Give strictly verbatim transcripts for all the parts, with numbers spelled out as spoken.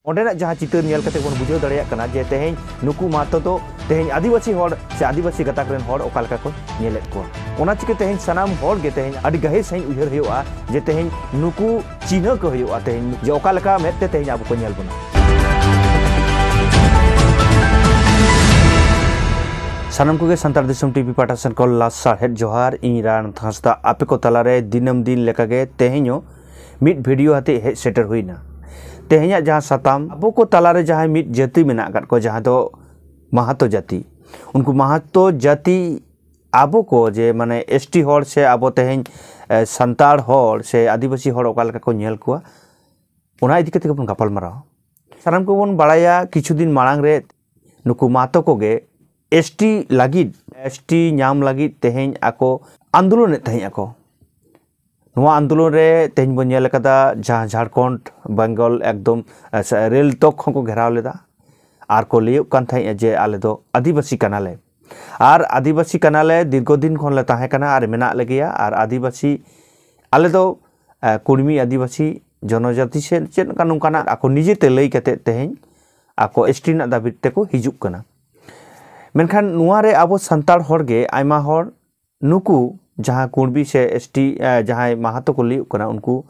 ᱚᱸᱰᱮᱱᱟᱜ ᱡᱟᱦᱟᱸ ᱪᱤᱛᱟᱹᱨ ᱧᱮᱞ ᱠᱟᱛᱮ ᱵᱚᱱ ᱵᱩᱡᱷᱟᱹᱣ ᱫᱟᱲᱮᱭᱟᱜ ᱠᱟᱱᱟ ᱡᱮ ᱛᱮᱦᱮᱧ ᱱᱩᱠᱩ ᱢᱟᱦᱟᱛᱚ ᱫᱚ ᱛᱮᱦᱮᱧ ᱟᱹᱫᱤᱵᱟᱹᱥᱤ ᱦᱚᱲ ᱥᱮ ᱟᱹᱫᱤᱵᱟᱹᱥᱤ ᱜᱟᱛᱟᱠ ᱨᱮᱱ ᱦᱚᱲ ᱚᱠᱟ ᱞᱮᱠᱟ ᱠᱚ ᱧᱮᱞᱮᱫ ᱠᱚᱣᱟ᱾ ᱚᱱᱟ ᱪᱤᱠᱟᱹ ᱛᱮᱦᱮᱧ ᱥᱟᱱᱟᱢ ᱦᱚᱲ ᱜᱮ ᱛᱮᱦᱮᱧ ᱟᱹᱰᱤ ᱜᱟᱹᱦᱤᱨ ᱥᱟᱺᱦᱤᱡ ᱩᱭᱦᱟᱹᱨ ᱦᱩᱭᱩᱜᱼᱟ ᱡᱮ ᱛᱮᱦᱮᱧ ᱱᱩᱠᱩ ᱪᱤᱱᱦᱟᱹ ᱠᱚ ᱦᱩᱭᱩᱜᱼᱟ ᱛᱮᱦᱮᱧ ᱡᱮ ᱚᱠᱟ ᱞᱮᱠᱟ ᱢᱮᱫ ᱛᱮ ᱛᱮᱦᱮᱧ ᱟᱵᱚ ᱠᱚ ᱧᱮᱞ ᱵᱚᱱᱟ᱾ ᱥᱟᱱᱟᱢ ᱠᱚᱜᱮ ᱥᱟᱱᱛᱟᱲ ᱫᱤᱥᱚᱢ ᱴᱤᱵᱷᱤ ᱯᱟᱦᱴᱟ ᱥᱮᱱ ᱠᱷᱚᱱ ᱞᱟᱥ ᱥᱟᱨᱦᱮᱫ ᱡᱚᱦᱟᱨ᱾ ᱤᱧ ᱨᱟᱱ ᱦᱟᱸᱥᱫᱟ ᱟᱯᱮ ᱠᱚ ᱛᱟᱞᱟᱨᱮ ᱫᱤᱱᱟᱹᱢ ᱫᱤᱱ ᱞᱮᱠᱟᱜᱮ ᱛᱮᱦᱮᱧ ᱦᱚᱸ ᱢᱤᱫ ᱵᱷᱤᱰᱤᱭᱳ ᱟᱛᱮ ᱦᱮᱡ ᱥᱮᱴᱮᱨ ᱦᱩᱭᱱᱟ᱾ ᱛᱮᱦᱮᱧᱟᱜ ᱡᱟᱦᱟᱸ ᱥᱟᱛᱟᱢ, ᱟᱵᱚ ᱠᱚ ᱛᱟᱞᱟᱨᱮ ᱡᱟᱦᱟᱸᱭ ᱢᱤᱫ ᱡᱟᱹᱛᱤ ᱢᱮᱱᱟᱜ ᱟᱠᱟᱫ ᱠᱚᱣᱟ, ᱡᱟᱦᱟᱸ ᱫᱚ ᱢᱟᱦᱟᱛᱚ ᱡᱟᱹᱛᱤ, ᱩᱱᱠᱩ ᱢᱟᱦᱟᱛᱚ ᱡᱟᱹᱛᱤ ᱟᱵᱚ ᱠᱚ ᱡᱮ ᱢᱟᱱᱮ ᱮᱥ ᱴᱤ ᱦᱚᱲ ᱥᱮ ᱟᱵᱚ ᱛᱮᱦᱮᱧ, ᱮ, ᱥᱟᱱᱛᱟᱲ ᱦᱚᱲ ᱥᱮ ᱟᱹᱫᱤᱵᱟᱹᱥᱤ ᱦᱚᱲ ᱚᱠᱟ ᱞᱮᱠᱟ ᱠᱚ ᱧᱮᱞ ᱠᱚᱣᱟ, ᱚᱱᱟ ᱤᱫᱤ ᱠᱟᱛᱮ ᱜᱮᱵᱚᱱ ᱜᱟᱯᱟᱞ ᱢᱟᱨᱟᱣᱟ᱾ ᱥᱟᱱᱟᱢ ᱠᱚᱵᱚᱱ ᱵᱟᱲᱟᱭᱟ, ᱠᱤᱪᱷᱩ ᱫᱤᱱ ᱢᱟᱲᱟᱝ ᱨᱮ ᱱᱩᱠᱩ ᱢᱟᱦᱟᱛᱚ ᱠᱚᱜᱮ ᱮᱥ ᱴᱤ ᱞᱟᱹᱜᱤᱫ, ᱮᱥ ᱴᱤ ᱧᱟᱢ ᱞᱟᱹᱜᱤᱫ ᱛᱮᱦᱮᱧ ᱟᱠᱚ ᱟᱱᱫᱳᱞᱚᱱᱮᱫ ᱛᱟᱦᱮᱸᱫ ᱟᱠᱚ᱾ ᱱᱚᱣᱟ ᱟᱱᱫᱳᱞᱚᱱ ᱨᱮ ᱛᱮᱦᱮᱧ ᱵᱚᱱ ᱧᱮᱞ ᱟᱠᱟᱫᱟ ᱡᱟᱦᱟᱸ ᱡᱷᱟᱲᱠᱷᱚᱸᱰ, ᱵᱮᱝᱜᱚᱞ ᱮᱠᱫᱚᱢ, ᱮ, ᱥᱮ ᱨᱮᱞ ᱛᱚᱠ ᱦᱚᱸᱠᱚ ᱜᱷᱮᱨᱟᱣ ᱞᱮᱫᱟ᱾ ᱟᱨ ᱠᱚ ᱞᱟᱹᱭᱚᱜ ᱠᱟᱱ ᱛᱟᱦᱮᱸᱫᱼᱟ ᱡᱮ ᱟᱞᱮ ᱫᱚ ᱟᱹᱫᱤᱵᱟᱹᱥᱤ ᱠᱟᱱᱟᱞᱮ᱾ ᱟᱨ ᱟᱹᱫᱤᱵᱟᱹᱥᱤ ᱠᱟᱱᱟᱞᱮ, ᱫᱤᱨᱜᱷᱚ ᱫᱤᱱ ᱠᱷᱚᱱ ᱞᱮ ᱛᱟᱦᱮᱸ ᱠᱟᱱᱟ ᱟᱨ ᱢᱮᱱᱟᱜ ᱞᱮᱜᱮᱭᱟ᱾ ᱟᱨ ᱟᱹᱫᱤᱵᱟᱹᱥᱤ, ᱟᱞᱮ ᱫᱚ, ᱮ, ᱠᱩᱲᱢᱤ ᱟᱹᱫᱤᱵᱟᱹᱥᱤ ᱡᱚᱱᱚᱡᱟᱹᱛᱤ ᱥᱮ ᱪᱮᱫ ᱞᱮᱠᱟ ᱱᱚᱝᱠᱟᱱᱟᱜ ᱟᱠᱚ ᱱᱤᱡᱮᱛᱮ ᱞᱟᱹᱭ ᱠᱟᱛᱮᱫ ᱛᱮᱦᱮᱧ ᱟᱠᱚ ᱮᱥ ᱴᱤ ᱨᱮᱱᱟᱜ ᱫᱟᱹᱵᱤ ᱛᱮᱠᱚ ᱦᱤᱡᱩᱜ ᱠᱟᱱᱟ᱾ ᱢᱮᱱᱠᱷᱟᱱ ᱱᱚᱣᱟ ᱨᱮ ᱟᱵᱚ ᱥᱟᱱᱛᱟᱲ ᱦᱚᱲ ᱜᱮ ᱟᱭᱢᱟ ᱦᱚᱲ ᱱᱩᱠᱩ ᱡᱟᱦᱟᱸ ᱠᱩᱲᱵᱤ ᱥᱮ ᱮᱥ ᱴᱤ, ᱮ, ᱡᱟᱦᱟᱸᱭ ᱢᱟᱦᱟᱛᱚ ᱠᱚ ᱞᱟᱹᱭᱚᱜ ᱠᱟᱱᱟ, ᱩᱱᱠᱩ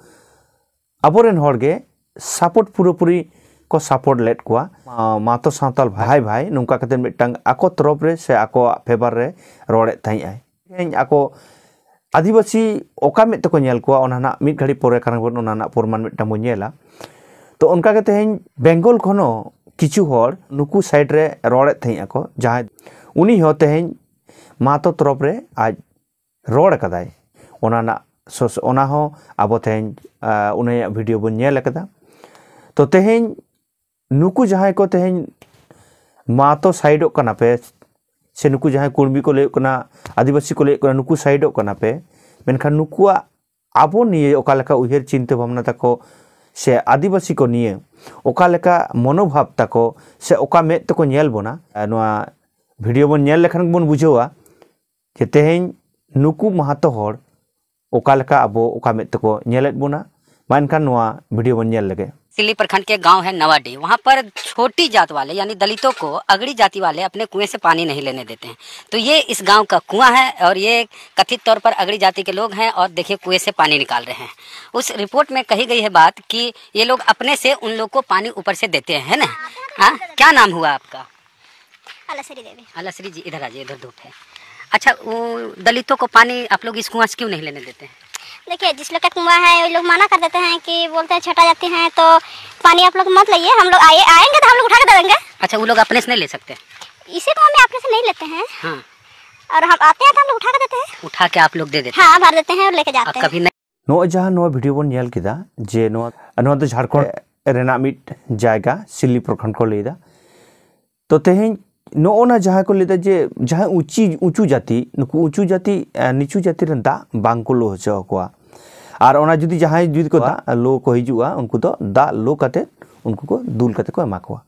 ᱟᱵᱚᱨᱮᱱ ᱦᱚᱲ ᱜᱮ ᱥᱟᱯᱳᱨᱴ ᱯᱩᱨᱟᱹᱯᱩᱨᱤ ᱠᱚ ᱥᱟᱯᱳᱨᱴ ᱞᱮᱫ ᱠᱚᱣᱟ᱾ ᱢᱟ-, ᱢᱟᱦᱟᱛᱚ ᱥᱟᱶᱛᱟᱞ ᱵᱷᱟᱭ ᱵᱷᱟᱭ ᱱᱚᱝᱠᱟ ᱠᱟᱛᱮ ᱢᱤᱫᱴᱟᱝ ᱟᱠᱚ ᱛᱚᱨᱚᱯ ᱨᱮ ᱥᱮ ᱟᱠᱚᱣᱟᱜ ᱯᱷᱮᱵᱟᱨ ᱨᱮ ᱨᱚᱲᱮᱫ ᱛᱟᱦᱮᱸᱫ ᱟᱭ᱾ ᱛᱮᱦᱮᱧ ᱟᱠᱚ ᱟᱹᱫᱤᱵᱟᱹᱥᱤ ᱚᱠᱟ ᱢᱮᱫ ᱛᱮᱠᱚ ᱧᱮᱞ ᱠᱚᱣᱟ, ᱚᱱᱟ ᱱᱟᱜ ᱢᱤᱫ ᱜᱷᱟᱹᱲᱤᱡ ᱯᱚᱨᱮ ᱠᱷᱟᱱ ᱵᱚᱱ ᱚᱱᱟ ᱱᱟᱜ ᱯᱨᱚᱢᱟᱱ ᱢᱤᱫᱴᱟᱝ ᱵᱚᱱ ᱧᱮᱞᱟ᱾ ᱛᱚ ᱚᱱᱠᱟ ᱜᱮ ᱛᱮᱦᱮᱧ ᱵᱮᱝᱜᱚᱞ ᱠᱷᱚᱱ ᱦᱚᱸ ᱠᱤᱪᱷᱩ ᱦᱚᱲ ᱱᱩᱠᱩ ᱥᱟᱭᱤᱰ ᱨᱮ ᱨᱚᱲᱮᱫ ᱛᱟᱦᱮᱸᱫ ᱟᱠᱚ, ᱡᱟᱦᱟᱸᱭ ᱩᱱᱤ ᱦᱚᱸ ᱛᱮᱦᱮᱧ ᱢᱟᱦᱟᱛᱚ ᱛᱚᱨᱚᱯ ᱨᱮ ᱟᱡ ᱨᱚᱲ ᱟᱠᱟᱫᱟᱭ᱾ ᱚᱱᱟ ᱨᱮᱱᱟᱜ ᱥᱚᱥ-, ᱚᱱᱟ ᱦᱚᱸ ᱟᱵᱚ ᱛᱮᱦᱮᱧ, ᱟ, ᱩᱱᱤᱭᱟᱜ ᱵᱷᱤᱰᱤᱭᱳ ᱵᱚᱱ ᱧᱮᱞ ᱟᱠᱟᱫᱟ᱾ ᱛᱚ ᱛᱮᱦᱮᱧ ᱱᱩᱠᱩ ᱡᱟᱦᱟᱸᱭ ᱠᱚ ᱛᱮᱦᱮᱧ ᱢᱟᱦᱟᱛᱚ ᱥᱟᱭᱤᱰᱚᱜ ᱠᱟᱱᱟ ᱯᱮ, ᱥᱮ ᱱᱩᱠᱩ ᱡᱟᱦᱟᱸᱭ ᱠᱩᱲᱢᱤ ᱠᱚ ᱞᱟᱹᱭᱚᱜ ᱠᱟᱱᱟ, ᱟᱹᱫᱤᱵᱟᱹᱥᱤ ᱠᱚ ᱞᱟᱹᱭᱚᱜ ᱠᱟᱱᱟ, ᱱᱩᱠᱩ ᱥᱟᱭᱤᱰᱚᱜ ᱠᱟᱱᱟ ᱯᱮ, ᱢᱮᱱᱠᱷᱟᱱ ᱱᱩᱠᱩᱣᱟᱜ ᱟᱵᱚ ᱱᱤᱭᱮ ᱚᱠᱟ ᱞᱮᱠᱟ ᱩᱭᱦᱟᱹᱨ ᱪᱤᱱᱛᱟᱹ ᱵᱷᱟᱵᱽᱱᱟ ᱛᱟᱠᱚ ᱥᱮ ᱟᱹᱫᱤᱵᱟᱹᱥᱤ ᱠᱚ ᱱᱤᱭᱮ ᱚᱠᱟ ᱞᱮᱠᱟ ᱢᱚᱱᱳᱵᱷᱟᱵᱽ ᱛᱟᱠᱚ ᱥᱮ ᱚᱠᱟ ᱢᱮᱫ ᱛᱮᱠᱚ ᱧᱮᱞ ᱵᱚᱱᱟ, ᱱᱚᱣᱟ ᱵᱷᱤᱰᱤᱭᱳ ᱵᱚᱱ ᱧᱮᱞ ᱞᱮᱠᱷᱟᱱ ᱜᱮᱵᱚᱱ ᱵᱩᱡᱷᱟᱹᱣᱟ ᱡᱮ ᱛᱮᱦᱮᱧ ᱱᱩᱠᱩ ᱢᱟᱦᱟᱛᱚ ᱦᱚᱲ ᱚᱠᱟ ᱞᱮᱠᱟ ᱟᱵᱚ ᱚᱠᱟ ᱢᱮᱫ ᱛᱮᱠᱚ ᱧᱮᱞᱮᱫ ᱵᱚᱱᱟ᱾ ᱢᱟ ᱮᱱᱠᱷᱟᱱ ᱱᱚᱣᱟ ᱵᱷᱤᱰᱤᱭᱳ ᱵᱚᱱ ᱧᱮᱞ ᱞᱮᱜᱮ᱾ सिल्ली प्रखंड के गांव है नवाडीह, वहां पर छोटी जात वाले यानी दलितों को अगड़ी जाति वाले अपने कुएं से पानी नहीं लेने देते हैं। तो ये इस गांव का कुआं है और ये कथित तौर पर अगड़ी जाति के लोग हैं और देखिए कुएं से पानी निकाल रहे हैं। उस रिपोर्ट में कही गई है बात कि ये लोग अपने से उन लोग को पानी ऊपर से देते हैं, है ना? हाँ, क्या नाम हुआ आपका? अलसरी देवी। अलसरी जी, इधर आ जाइए, इधर धूप है। अच्छा, वो दलितों को पानी आप लोग इस कुआं से क्यों नहीं लेने देते हैं? देखिए, जिस लोग का कुआं है, वो लोग मना कर देते हैं कि बोलते हैं, "छोटा जाति हैं, तो पानी आप लोग मत लाइए, हम लोग आए, आएंगे तो हम लोग उठा के दे देंगे।" अच्छा, वो लोग अपने से नहीं ले सकते? इसी कुआं में अपने से नहीं लेते हैं। हाँ। और हम आते हैं तो हम लोग उठा के देते हैं। उठा के आप लोग दे देते हैं? हाँ, भर देते हैं और लेके जाते हैं। कभी नहीं। ᱱᱚᱜᱼᱚᱭ ᱡᱟᱦᱟᱸ ᱱᱚᱣᱟ ᱵᱷᱤᱰᱤᱭᱳ ᱵᱚᱱ ᱧᱮᱞ ᱠᱮᱫᱟ, ᱡᱮ ᱱᱚᱣᱟ, ᱱᱚᱣᱟ ᱫᱚ ᱡᱷᱟᱲᱠᱷᱚᱸᱰ ᱨᱮᱱᱟᱜ ᱢᱤᱫ ᱡᱟᱭᱜᱟ, ᱥᱤᱞᱞᱤ ᱯᱨᱚᱠᱷᱚᱸᱰ ᱠᱚ ᱞᱟᱹᱭᱫᱟ᱾ ᱛᱚ ᱛᱮᱦᱮᱧ ᱱᱚᱜᱼᱚ ᱱᱟ ᱡᱟᱦᱟᱸ ᱠᱚ ᱞᱟᱹᱭᱫᱟ ᱡᱮ ᱡᱟᱦᱟᱸᱭ ᱩᱪᱤ-, ᱩᱸᱪᱩ ᱡᱟᱹᱛᱤ, ᱱᱩᱠᱩ ᱩᱸᱪᱩ ᱡᱟᱹᱛᱤ, ᱮ, ᱱᱤᱪᱩ ᱡᱟᱹᱛᱤ ᱨᱮᱱ ᱫᱟᱜ ᱵᱟᱝ ᱠᱚ ᱞᱳ ᱦᱚᱪᱚ ᱟᱠᱚᱣᱟ᱾ ᱟᱨ ᱚᱱᱟ ᱡᱩᱫᱤ ᱡᱟᱦᱟᱸᱭ ᱡᱩᱫᱤ ᱠᱚ ᱫᱟᱜ ᱞᱳ ᱠᱚ ᱦᱤᱡᱩᱜᱼᱟ, ᱩᱱᱠᱩ ᱫᱚ ᱫᱟᱜ ᱞᱳ ᱠᱟᱛᱮ ᱩᱱᱠᱩ ᱠᱚ ᱫᱩᱞ ᱠᱟᱛᱮ ᱠᱚ ᱮᱢᱟ ᱠᱚᱣᱟ᱾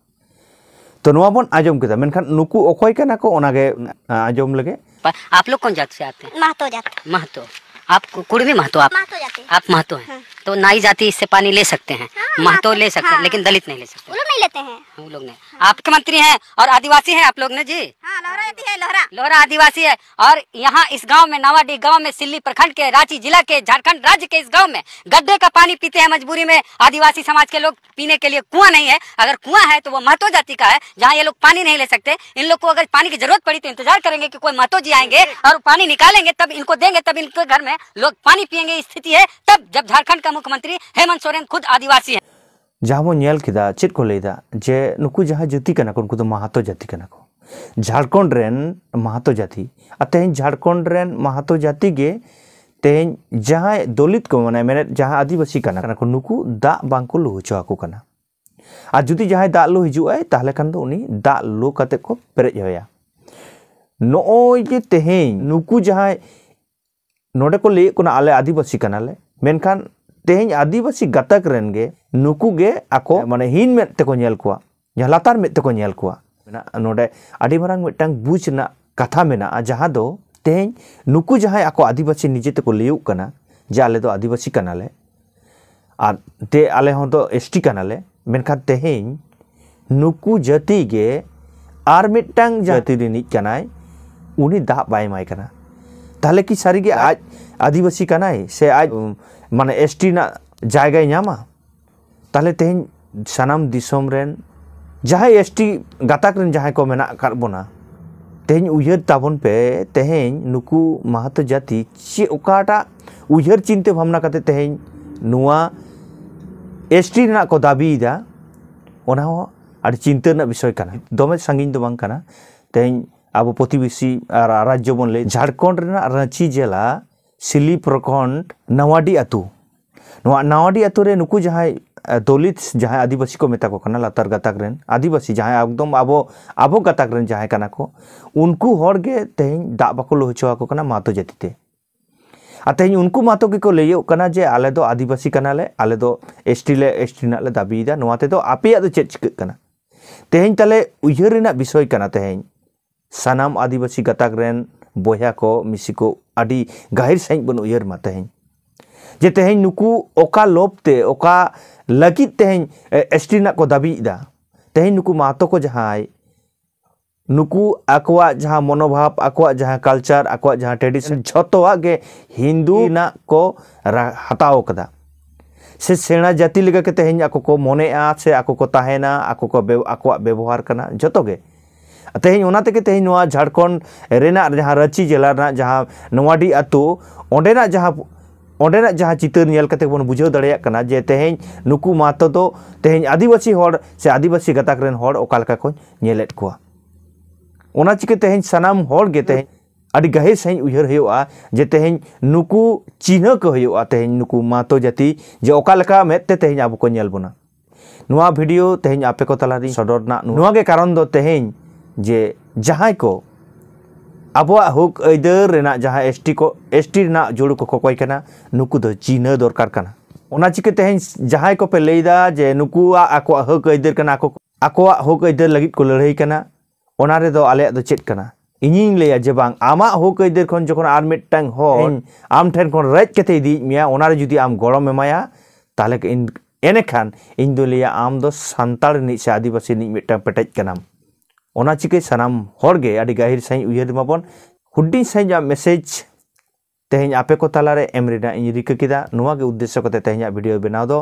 ᱛᱚ ᱱᱚᱣᱟ ᱵᱚᱱ ᱟᱸᱡᱚᱢ ᱠᱮᱫᱟ, ᱢᱮᱱᱠᱷᱟᱱ ᱱᱩᱠᱩ ᱚᱠᱚᱭ ᱠᱟᱱᱟ ᱠᱚ ᱚᱱᱟᱜᱮ, ᱟ, ᱟᱸᱡᱚᱢ ᱞᱮᱜᱮ᱾ पर आप लोग कौन जात से आते हैं? महतो जात। महतो। आप कु-, कुड़मी महतो आप? महतो जाति। आप महतो हैं? हाँ। तो नाई जाति इससे पानी ले सकते हैं? हाँ, महतो महतो, ले सकते हैं, हाँ। लेकिन दलित नहीं ले सकते? वो लोग नहीं लेते हैं। वो लोग नहीं। हाँ। आपके मंत्री हैं और आदिवासी हैं आप लोग ने जी? हाँ, लोहरा जाति है, लोहरा। लोहरा आदिवासी है। और यहाँ इस गांव में, नवाडीह गांव में, सिल्ली प्रखंड के, रांची जिला के, झारखंड राज्य के इस गांव में गड्ढे का पानी पीते हैं मजबूरी में आदिवासी समाज के लोग। पीने के लिए कुआं नहीं है। अगर कुआं है तो वो महतो जाति का है, जहाँ ये लोग पानी नहीं ले सकते। इन लोग को अगर पानी की जरूरत पड़ी तो इंतजार करेंगे कि कोई महतो जी आएंगे और पानी निकालेंगे, तब इनको देंगे, तब इनके घर में लोग पानी पिएंगे। स्थिति है तब जब झारखंड का मुख्यमंत्री हेमंत सोरेन खुद आदिवासी है। ᱡᱟᱦᱟᱸ ᱵᱚᱱ ᱧᱮᱞ ᱠᱮᱫᱟ, ᱪᱮᱫ ᱠᱚ ᱞᱟᱹᱭᱫᱟ ᱡᱮ ᱱᱩᱠᱩ ᱡᱟᱦᱟᱸ ᱡᱟᱹᱛᱤ ᱠᱟᱱᱟ ᱠᱚ, ᱩᱱᱠᱩ ᱫᱚ ᱢᱟᱦᱟᱛᱚ ᱡᱟᱹᱛᱤ ᱠᱟᱱᱟ ᱠᱚ᱾ ᱡᱷᱟᱲᱠᱷᱚᱸᱰ ᱨᱮᱱ ᱢᱟᱦᱟᱛᱚ ᱡᱟᱹᱛᱤ, ᱟᱨ ᱛᱮᱦᱮᱧ ᱡᱷᱟᱲᱠᱷᱚᱸᱰ ᱨᱮᱱ ᱢᱟᱦᱟᱛᱚ ᱡᱟᱹᱛᱤ ᱜᱮ ᱛᱮᱦᱮᱧ ᱡᱟᱦᱟᱸᱭ ᱫᱚᱞᱤᱛ ᱠᱚ, ᱢᱟᱱᱮ ᱢᱮᱱᱮᱫ ᱡᱟᱦᱟᱸ ᱟᱹᱫᱤᱵᱟᱹᱥᱤ ᱠᱟᱱᱟ ᱠᱚ, ᱱᱩᱠᱩ ᱫᱟᱜ ᱵᱟᱝ ᱠᱚ ᱞᱩ ᱦᱚᱪᱚ ᱟᱠᱚ ᱠᱟᱱᱟ᱾ ᱟᱨ ᱡᱩᱫᱤ ᱡᱟᱦᱟᱸᱭ ᱫᱟᱜ ᱞᱩ ᱦᱤᱡᱩᱜ ᱟᱭ, ᱛᱟᱦᱚᱞᱮ ᱠᱷᱟᱱ ᱫᱚ ᱩᱱᱤ ᱫᱟᱜ ᱞᱩ ᱠᱟᱛᱮ ᱠᱚ ᱯᱮᱨᱮᱡ ᱟᱭᱟ᱾ ᱱᱚᱜᱼᱚᱭ ᱡᱮ ᱛᱮᱦᱮᱧ ᱱᱩᱠᱩ ᱡᱟᱦᱟᱸᱭ ᱱᱚᱰᱮ ᱠᱚ ᱞᱟᱹᱭᱮᱫ ᱠᱟᱱᱟ, "ᱟᱞᱮ ᱟᱹᱫᱤᱵᱟᱹᱥᱤ ᱠᱟᱱᱟᱞᱮ", ᱢᱮᱱᱠᱷᱟᱱ ᱛᱮᱦᱮᱧ ᱟᱹᱫᱤᱵᱟᱹᱥᱤ ᱜᱟᱛᱟᱠ ᱨᱮᱱ ᱜᱮ ᱱᱩᱠᱩ ᱜᱮ ᱟᱠᱚ ᱢᱟᱱᱮ ᱦᱤᱱ ᱢᱮᱫ ᱛᱮᱠᱚ ᱧᱮᱞ ᱠᱚᱣᱟ, ᱡᱟᱦᱟᱸ ᱞᱟᱛᱟᱨ ᱢᱮᱫ ᱛᱮᱠᱚ ᱧᱮᱞ ᱠᱚᱣᱟ᱾ ᱢᱮᱱᱟᱜ ᱱᱚᱰᱮ ᱟᱹᱰᱤ ᱢᱟᱨᱟᱝ ᱢᱤᱫᱴᱟᱝ ᱵᱩᱡᱽ ᱨᱮᱱᱟᱜ ᱠᱟᱛᱷᱟ ᱢᱮᱱᱟᱜᱼᱟ, ᱡᱟᱦᱟᱸ ᱫᱚ ᱛᱮᱦᱮᱧ ᱱᱩᱠᱩ ᱡᱟᱦᱟᱸᱭ ᱟᱠᱚ ᱟᱹᱫᱤᱵᱟᱹᱥᱤ ᱱᱤᱡᱮ ᱛᱮᱠᱚ ᱞᱟᱹᱭᱚᱜ ᱠᱟᱱᱟ ᱡᱮ ᱟᱞᱮ ᱫᱚ ᱟᱹᱫᱤᱵᱟᱹᱥᱤ ᱠᱟᱱᱟᱞᱮ, ᱟᱨ ᱛᱮ ᱟᱞᱮ ᱦᱚᱸ ᱫᱚ ᱮᱥᱴᱤ ᱠᱟᱱᱟᱞᱮ, ᱢᱮᱱᱠᱷᱟᱱ ᱛᱮᱦᱮᱧ ᱱᱩᱠᱩ ᱡᱟᱹᱛᱤ ᱜᱮ ᱟᱨ ᱢᱤᱫᱴᱟᱝ ᱡᱟᱹᱛᱤ ᱨᱤᱱᱤᱡ ᱠᱟᱱᱟᱭ, ᱩᱱᱤ ᱫᱟᱜ ᱵᱟᱭ ᱮᱢᱟᱭ ᱠᱟᱱᱟ᱾ ᱛᱟᱦᱚᱞᱮ ᱠᱤ ᱥᱟᱹᱨᱤᱜᱮ ᱟᱡ ᱟᱹᱫᱤᱵᱟᱹᱥᱤ ᱠᱟᱱᱟᱭ ᱥᱮ ᱟᱡ, ᱩᱢ, ᱢᱟᱱᱮ ᱮᱥᱴᱤ ᱨᱮᱱᱟᱜ ᱡᱟᱭᱜᱟᱭ ᱧᱟᱢᱟ? ᱛᱟᱦᱚᱞᱮ ᱛᱮᱦᱮᱧ ᱥᱟᱱᱟᱢ ᱫᱤᱥᱚᱢ ᱨᱮᱱ ᱡᱟᱦᱟᱸᱭ ᱮᱥᱴᱤ ᱜᱟᱛᱟᱠ ᱨᱮᱱ ᱡᱟᱦᱟᱸᱭ ᱠᱚ ᱢᱮᱱᱟᱜ ᱟᱠᱟᱫ ᱵᱚᱱᱟ, ᱛᱮᱦᱮᱧ ᱩᱭᱦᱟᱹᱨ ᱛᱟᱵᱚᱱ ᱯᱮ, ᱛᱮᱦᱮᱧ ᱱᱩᱠᱩ ᱢᱟᱦᱟᱛᱚ ᱡᱟᱹᱛᱤ ᱪᱮᱫ, ᱚᱠᱟᱴᱟᱜ ᱩᱭᱦᱟᱹᱨ ᱪᱤᱱᱛᱟᱹ ᱵᱷᱟᱵᱽᱱᱟ ᱠᱟᱛᱮ ᱛᱮᱦᱮᱧ ᱱᱚᱣᱟ ᱮᱥᱴᱤ ᱨᱮᱱᱟᱜ ᱠᱚ ᱫᱟᱹᱵᱤᱭᱮᱫᱟ, ᱚᱱᱟ ᱦᱚᱸ ᱟᱹᱰᱤ ᱪᱤᱱᱛᱟᱹ ᱨᱮᱱᱟᱜ ᱵᱤᱥᱚᱭ ᱠᱟᱱᱟ᱾ ᱫᱚᱢᱮ ᱥᱟᱺᱜᱤᱧ ᱫᱚ ᱵᱟᱝ ᱠᱟᱱᱟ᱾ ᱛᱮᱦᱮᱧ ᱟᱵᱚ ᱯᱨᱚᱛᱤᱵᱮᱥᱤ ᱟᱨ ᱨᱟᱡᱽᱡᱚ ᱵᱚᱱ ᱞᱟᱹᱭ, ᱡᱷᱟᱲᱠᱷᱚᱸᱰ ᱨᱮᱱᱟᱜ ᱨᱟᱺᱪᱤ ᱡᱮᱞᱟ ᱥᱤᱞᱤ ᱯᱨᱚᱠᱷᱚᱸᱰ ᱱᱟᱣᱟᱰᱤ ᱟᱹᱛᱩ, ᱱᱚᱣᱟ ᱱᱟᱣᱟᱰᱤ ᱟᱹᱛᱩ ᱨᱮ ᱱᱩᱠᱩ ᱡᱟᱦᱟᱸᱭ, ᱮ, ᱫᱚᱞᱤᱛ, ᱡᱟᱦᱟᱸᱭ ᱟᱹᱫᱤᱵᱟᱹᱥᱤ ᱠᱚ ᱢᱮᱛᱟ ᱠᱚ ᱠᱟᱱᱟ, ᱞᱟᱛᱟᱨ ᱜᱟᱛᱟᱠ ᱨᱮᱱ ᱟᱹᱫᱤᱵᱟᱹᱥᱤ, ᱡᱟᱦᱟᱸᱭ ᱮᱠᱫᱚᱢ ᱟᱵᱚ, ᱟᱵᱚ ᱜᱟᱛᱟᱠ ᱨᱮᱱ ᱡᱟᱦᱟᱸᱭ ᱠᱟᱱᱟ ᱠᱚ, ᱩᱱᱠᱩ ᱦᱚᱲ ᱜᱮ ᱛᱮᱦᱮᱧ ᱫᱟᱜ ᱵᱟᱠᱚ ᱞᱩ ᱦᱚᱪᱚ ᱟᱠᱚ ᱠᱟᱱᱟ ᱢᱟᱦᱟᱛᱚ ᱡᱟᱹᱛᱤ ᱛᱮ᱾ ᱟᱨ ᱛᱮᱦᱮᱧ ᱩᱱᱠᱩ ᱢᱟᱦᱟᱛᱚ ᱜᱮᱠᱚ ᱞᱟᱹᱭᱚᱜ ᱠᱟᱱᱟ ᱡᱮ ᱟᱞᱮ ᱫᱚ ᱟᱹᱫᱤᱵᱟᱹᱥᱤ ᱠᱟᱱᱟᱞᱮ, ᱟᱞᱮ ᱫᱚ ᱮᱥᱴᱤ ᱞᱮ, ᱮᱥᱴᱤ ᱨᱮᱱᱟᱜ ᱞᱮ ᱫᱟᱹᱵᱤᱭᱮᱫᱟ, ᱱᱚᱣᱟ ᱛᱮᱫᱚ ᱟᱯᱮᱭᱟᱜ ᱫᱚ ᱪᱮᱫ ᱪᱤᱠᱟᱹᱜ ᱠᱟᱱᱟ? ᱛᱮᱦᱮᱧ ᱛᱟᱦᱞᱮ ᱩᱭᱦᱟᱹᱨ ᱨᱮᱱᱟᱜ ᱵᱤᱥᱚᱭ ᱠᱟᱱᱟ, ᱛᱮᱦᱮᱧ ᱥᱟᱱᱟᱢ ᱟᱹᱫᱤᱵᱟᱹᱥᱤ ᱜᱟᱛᱟᱠ ᱨᱮᱱ ᱵᱚᱭᱦᱟ ᱠᱚ, ᱢᱤᱥᱤ ᱠᱚ, ᱟᱹᱰᱤ ᱜᱟᱹᱦᱤᱨ ᱥᱟᱺᱦᱤᱡ ᱵᱚᱱ ᱩᱭᱦᱟᱹᱨ ᱢᱟ ᱛᱮᱦᱮᱧ, ᱡᱮ ᱛᱮᱦᱮᱧ ᱱᱩᱠᱩ ᱚᱠᱟ ᱞᱚᱵᱽ ᱛᱮ, ᱚᱠᱟ ᱞᱟᱹᱜᱤᱫ ᱛᱮᱦᱮᱧ, ᱮ, ᱮᱥᱴᱤ ᱨᱮᱱᱟᱜ ᱠᱚ ᱫᱟᱹᱵᱤᱭᱮᱫᱟ? ᱛᱮᱦᱮᱧ ᱱᱩᱠᱩ ᱢᱟᱦᱟᱛᱚ ᱠᱚ ᱡᱟᱦᱟᱸᱭ, ᱱᱩᱠᱩ ᱟᱠᱚᱣᱟᱜ ᱡᱟᱦᱟᱸ ᱢᱚᱱᱳᱵᱷᱟᱵᱽ, ᱟᱠᱚᱣᱟᱜ ᱡᱟᱦᱟᱸ culture, ᱟᱠᱚᱣᱟᱜ ᱡᱟᱦᱟᱸ tradition, ᱡᱷᱚᱛᱚᱣᱟᱜ ᱜᱮ ᱦᱤᱱᱫᱩ ᱨᱮᱱᱟᱜ ᱠᱚ ᱨᱟ-, ᱦᱟᱛᱟᱣ ᱠᱟᱫᱟ᱾ ᱥᱮ ᱥᱮᱬᱟ ᱡᱟᱹᱛᱤ ᱞᱮᱠᱟ ᱠᱟᱛᱮ ᱛᱮᱦᱮᱧ ᱟᱠᱚ ᱠᱚ ᱢᱚᱱᱮᱜᱼᱟ, ᱥᱮ ᱟᱠᱚ ᱠᱚ ᱛᱟᱦᱮᱱᱟ, ᱟᱠᱚ ᱠᱚ ᱵᱮ-, ᱟᱠᱚᱣᱟᱜ ᱵᱮᱵᱚᱦᱟᱨ ᱠᱟᱱᱟ, ᱡᱚᱛᱚ ᱜᱮ᱾ ᱛᱮᱦᱮᱧ ᱚᱱᱟ ᱛᱮᱜᱮ ᱛᱮᱦᱮᱧ ᱱᱚᱣᱟ ᱡᱷᱟᱲᱠᱷᱚᱸᱰ ᱨᱮᱱᱟᱜ ᱡᱟᱦᱟᱸ ᱨᱟᱺᱪᱤ ᱡᱮᱞᱟ ᱨᱮᱱᱟᱜ ᱡᱟᱦᱟᱸ ᱱᱚᱣᱟᱰᱤ ᱟᱹᱛᱩ, ᱚᱸᱰᱮᱱᱟᱜ ᱡᱟᱦᱟᱸ, ᱚᱸᱰᱮᱱᱟᱜ ᱡᱟᱦᱟᱸ ᱪᱤᱛᱟᱹᱨ ᱧᱮᱞ ᱠᱟᱛᱮ ᱵᱚᱱ ᱵᱩᱡᱷᱟᱹᱣ ᱫᱟᱲᱮᱭᱟᱜ ᱠᱟᱱᱟ ᱡᱮ ᱛᱮᱦᱮᱧ ᱱᱩᱠᱩ ᱢᱟᱦᱟᱛᱚ ᱫᱚ ᱛᱮᱦᱮᱧ ᱟᱹᱫᱤᱵᱟᱹᱥᱤ ᱦᱚᱲ ᱥᱮ ᱟᱹᱫᱤᱵᱟᱹᱥᱤ ᱜᱟᱛᱟᱠ ᱨᱮᱱ ᱦᱚᱲ ᱚᱠᱟ ᱞᱮᱠᱟ ᱠᱚ ᱧᱮᱞᱮᱫ ᱠᱚᱣᱟ᱾ ᱚᱱᱟ ᱪᱤᱠᱟᱹ ᱛᱮᱦᱮᱧ ᱥᱟᱱᱟᱢ ᱦᱚᱲ ᱜᱮ ᱛᱮᱦᱮᱧ ᱟᱹᱰᱤ ᱜᱟᱹᱦᱤᱨ ᱥᱟᱺᱦᱤᱡ ᱩᱭᱦᱟᱹᱨ ᱦᱩᱭᱩᱜᱼᱟ ᱡᱮ ᱛᱮᱦᱮᱧ ᱱᱩᱠᱩ ᱪᱤᱱᱦᱟᱹ ᱠᱚ ᱦᱩᱭᱩᱜᱼᱟ, ᱛᱮᱦᱮᱧ ᱱᱩᱠᱩ ᱢᱟᱦᱟᱛᱚ ᱡᱟᱹᱛᱤ ᱡᱮ ᱚᱠᱟ ᱞᱮᱠᱟ ᱢᱮᱫ ᱛᱮ ᱛᱮᱦᱮᱧ ᱟᱵᱚ ᱠᱚ ᱧᱮᱞ ᱵᱚᱱᱟ᱾ ᱱᱚᱣᱟ video ᱛᱮᱦᱮᱧ ᱟᱯᱮ ᱠᱚ ᱛᱟᱞᱟᱨᱤᱧ ᱥᱚᱫᱚᱨ ᱨᱮᱱᱟᱜ ᱱᱚᱣᱟ ᱜᱮ ᱠᱟᱨᱚᱱ ᱫᱚ ᱛᱮᱦᱮᱧ ᱡᱮ ᱡᱟᱦᱟᱸᱭ ᱠᱚ ᱟᱵᱚᱣᱟᱜ ᱦᱚᱠ ᱟᱹᱭᱫᱟᱹᱨ ᱨᱮᱱᱟᱜ ᱡᱟᱦᱟᱸ ᱮᱥᱴᱤ ᱠᱚ, ᱮᱥᱴᱤ ᱨᱮᱱᱟᱜ ᱡᱩᱲᱩ ᱠᱚ ᱠᱚᱠᱚᱭ ᱠᱟᱱᱟ, ᱱᱩᱠᱩ ᱫᱚ ᱪᱤᱱᱦᱟᱹ ᱫᱚᱨᱠᱟᱨ ᱠᱟᱱᱟ᱾ ᱚᱱᱟ ᱪᱤᱠᱟᱹ ᱛᱮᱦᱮᱧ ᱡᱟᱦᱟᱸᱭ ᱠᱚᱯᱮ ᱞᱟᱹᱭᱫᱟ ᱡᱮ ᱱᱩᱠᱩᱣᱟᱜ ᱟᱠᱚᱣᱟᱜ ᱦᱚᱠ ᱟᱹᱭᱫᱟᱹᱨ ᱠᱟᱱᱟ, ᱟᱠᱚ, ᱟᱠᱚᱣᱟᱜ ᱦᱚᱠ ᱟᱹᱭᱫᱟᱹᱨ ᱞᱟᱹᱜᱤᱫ ᱠᱚ ᱞᱟᱹᱲᱦᱟᱹᱭ ᱠᱟᱱᱟ, ᱚᱱᱟ ᱨᱮᱫᱚ ᱟᱞᱮᱭᱟᱜ ᱫᱚ ᱪᱮᱫ ᱠᱟᱱᱟ? ᱤᱧᱤᱧ ᱞᱟᱹᱭᱟ ᱡᱮ ᱵᱟᱝ, ᱟᱢᱟᱜ ᱦᱚᱠ ᱟᱹᱭᱫᱟᱹᱨ ᱠᱷᱚᱱ ᱡᱚᱠᱷᱚᱱ ᱟᱨ ᱢᱤᱫᱴᱟᱝ ᱦᱚᱲ ᱟᱢ ᱴᱷᱮᱱ ᱠᱷᱚᱱ ᱨᱮᱡ ᱠᱟᱛᱮ ᱤᱫᱤᱭᱮᱫ ᱢᱮᱭᱟ, ᱚᱱᱟᱨᱮ ᱡᱩᱫᱤ ᱟᱢ ᱜᱚᱲᱚᱢ ᱮᱢᱟᱭᱟ, ᱛᱟᱦᱚᱞᱮ ᱤᱧ ᱮᱱᱮᱠᱷᱟᱱ ᱤᱧ ᱫᱚ ᱞᱟᱹᱭᱟ ᱟᱢ ᱫᱚ ᱥᱟᱱᱛᱟᱲ ᱨᱤᱱᱤᱡ ᱥᱮ ᱟᱹᱫᱤᱵᱟᱹᱥᱤ ᱨᱤᱱᱤᱡ ᱢᱤᱫᱴᱟᱝ ᱯᱮᱴᱮᱡ ᱠᱟᱱᱟᱢ᱾ ᱚᱱᱟ ᱪᱤᱠᱟᱹ ᱥᱟᱱᱟᱢ ᱦᱚᱲ ᱜᱮ ᱟᱹᱰᱤ ᱜᱟᱹᱦᱤᱨ ᱥᱟᱺᱦᱤᱡ ᱩᱭᱦᱟᱹᱨ ᱢᱟᱵᱚᱱ᱾ ᱦᱩᱰᱤᱧ ᱥᱟᱺᱦᱤᱡ ᱟᱜ ᱢᱮᱥᱮᱡᱽ ᱛᱮᱦᱮᱧ ᱟᱯᱮ ᱠᱚ ᱛᱟᱞᱟᱨᱮ ᱮᱢ ᱨᱮᱱᱟᱜ ᱤᱧ ᱨᱤᱠᱟᱹ ᱠᱮᱫᱟ᱾ ᱱᱚᱣᱟ ᱜᱮ ᱩᱫᱽᱫᱮᱥᱥᱚ ᱠᱟᱛᱮ ᱛᱮᱦᱮᱧᱟᱜ ᱵᱷᱤᱰᱤᱭᱳ ᱵᱮᱱᱟᱣ ᱫᱚ᱾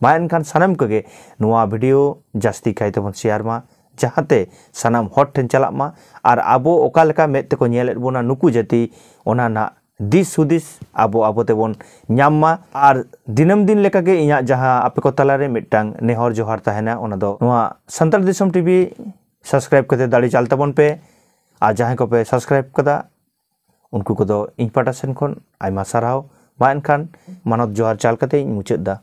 ᱢᱟ ᱮᱱᱠᱷᱟᱱ ᱥᱟᱱᱟᱢ ᱠᱚᱜᱮ ᱱᱚᱣᱟ ᱵᱷᱤᱰᱤᱭᱳ ᱡᱟᱹᱥᱛᱤ ᱠᱟᱭ ᱛᱮᱵᱚᱱ ᱥᱮᱭᱟᱨ ᱢᱟ, ᱡᱟᱦᱟᱸᱛᱮ ᱥᱟᱱᱟᱢ ᱦᱚᱲ ᱴᱷᱮᱱ ᱪᱟᱞᱟᱜ ᱢᱟ᱾ ᱟᱨ ᱟᱵᱚ ᱚᱠᱟ ᱞᱮᱠᱟ ᱢᱮᱫ ᱛᱮᱠᱚ ᱧᱮᱞᱮᱫ ᱵᱚᱱᱟ ᱱᱩᱠᱩ ᱡᱟᱹᱛᱤ, ᱚᱱᱟ ᱨᱮᱱᱟᱜ ᱫᱤᱥ ᱦᱩᱫᱤᱥ ᱟᱵᱚ ᱟᱵᱚ ᱛᱮᱵᱚᱱ ᱧᱟᱢ ᱢᱟ᱾ ᱟᱨ ᱫᱤᱱᱟᱹᱢ ᱫᱤᱱ ᱞᱮᱠᱟᱜᱮ ᱤᱧᱟᱹᱜ ᱡᱟᱦᱟᱸ ᱟᱯᱮ ᱠᱚ ᱛᱟᱞᱟᱨᱮ ᱢᱤᱫᱴᱟᱝ ᱱᱮᱦᱚᱨ ᱡᱚᱦᱟᱨ ᱛᱟᱦᱮᱱᱟ, ᱚᱱᱟ ᱫᱚ ᱱᱚᱣᱟ ᱥᱟᱱᱛᱟᱲ ᱫᱤᱥᱚᱢ ᱴᱤᱵᱷᱤ ᱥᱟᱵᱥᱠᱨᱟᱭᱤᱵ ᱠᱟᱛᱮ ᱫᱟᱲᱮ ᱪᱟᱞ ᱛᱟᱵᱚᱱ ᱯᱮ᱾ ᱟᱨ ᱡᱟᱦᱟᱸᱭ ᱠᱚᱯᱮ ᱥᱟᱵᱥᱠᱨᱟᱭᱤᱵ ᱠᱟᱫᱟ, ᱩᱱᱠᱩ ᱠᱚᱫᱚ ᱤᱧ ᱯᱟᱦᱴᱟ ᱥᱮᱱ ᱠᱷᱚᱱ ᱟᱭᱢᱟ ᱥᱟᱨᱦᱟᱣ᱾ ᱢᱟ ᱮᱱᱠᱷᱟᱱ ᱢᱟᱱᱚᱛ ᱡᱚᱦᱟᱨ ᱪᱟᱞ ᱠᱟᱛᱮ ᱤᱧ ᱢᱩᱪᱟᱹᱫ ᱫᱟ᱾